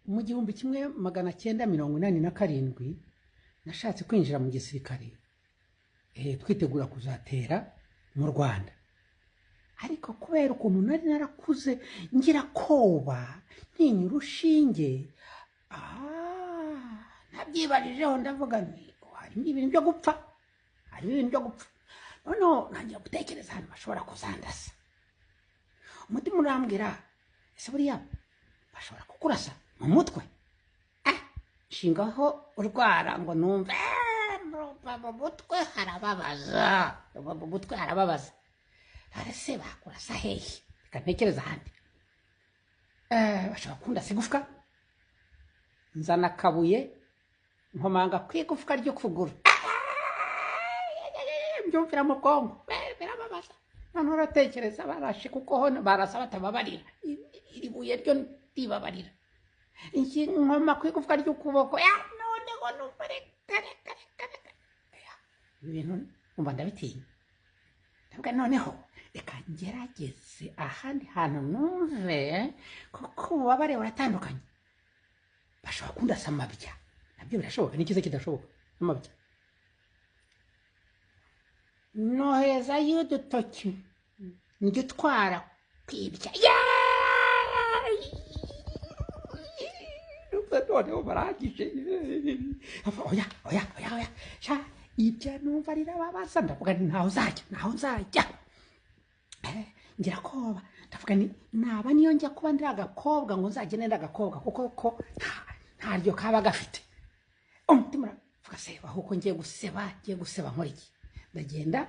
Mu 1987 nashatse kwinjira mu gisirikare, twitegura kuzatera mu Rwanda, ariko kubera ukuntu nari narakuze ngira koba ntinya urushinge, nabyibarijeho ndavuga nti harimo ibintu byo gupfa, harimo ibintu byo gupfa. Noneho ntangira gutekereza ahantu bashobora kuzandasa. Umutima urambwira, ese buriya bashobora kukurasa mu mutwe? Nshingaho urwara ngo numve mu mutwe harababaza, mu mutwe harababaza. Ese bakurasa hehe? Reka ntekereze ahandi. Bashobora kundasa igufwa. Nzana akabuye nkomanga ku igufwa ry'ukuguru, mbyumvira mu bwonko, birababaza. Noneho uratekereza barashe, kuko ho barasa batababarira, iri buye ryo ribabarira. Nkoma ku igufwa ry'ukuboko, noneho numva reka reka reka reka, ibintu numva ndabitinya. Ndavuga noneho reka ngerageze ahandi hantu numve, kuko ububabare buratandukanye. Bashobora kundasa amabya, nabyo birashoboka, ni cyiza kidashoboka amabya. Nohezayo udutoki njya utwara kwibya, noneho barangije. Oya oya oya oya, sha ibya numva rirababaza. Ndavuga nti ntaho nzajya, ntaho nzajya. Ngira koba, ndavuga nti naba niyo njya kuba ndi agakobwa ngo nzagende ndi agakobwa, kuko ko ntaryo kaba gafite. Umutima uravuga seba, ahubwo ngiye guseba, ngiye guseba nkora iki? Ndagenda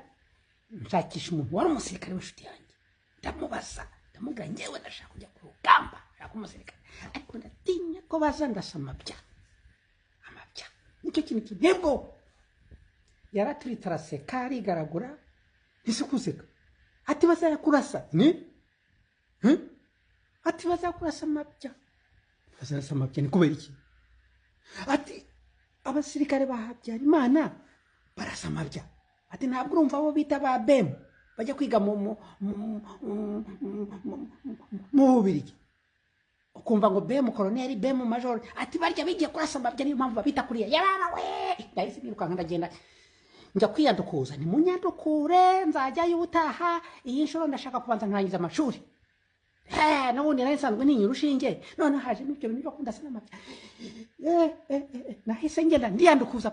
nshakisha umuntu wari umusirikare w'inshuti yanjye, ndamubaza, ndamubwira ngewe ndashaka kujya ku rugamba, ndashaka umusirikare, ariko ndatinya ko bazandasa amabya. Amabya nicyo kintu kintebwo. Yaraturitse araseka, arigaragura. Ntise kuseka, ati bazayakurasa ni ati bazakurasa amabya, bazarasa amabya ni kubera iki? Ati abasirikare ba Habyarimana barasa amabya. Ati ntabwo urumva abo bita ba bemu bajya kwiga mu Bubiligi, ukumva ngo bemu koroneri, bemu majoro, ati barya bigiye kurasa amabya, niyo mpamvu babita kuriya. Yababa we, ndahise nirukanka ndagenda njya kwiyandukuza, ni munyandukure nzajyayo ubutaha, iyi nshuro ndashaka kubanza nkarangiza amashuri. N'ubundi nari nsanzwe ntinya urushinge, none hajemo ibyo bintu byo kundasa n'amabya. Nahise ngenda ndiyandukuza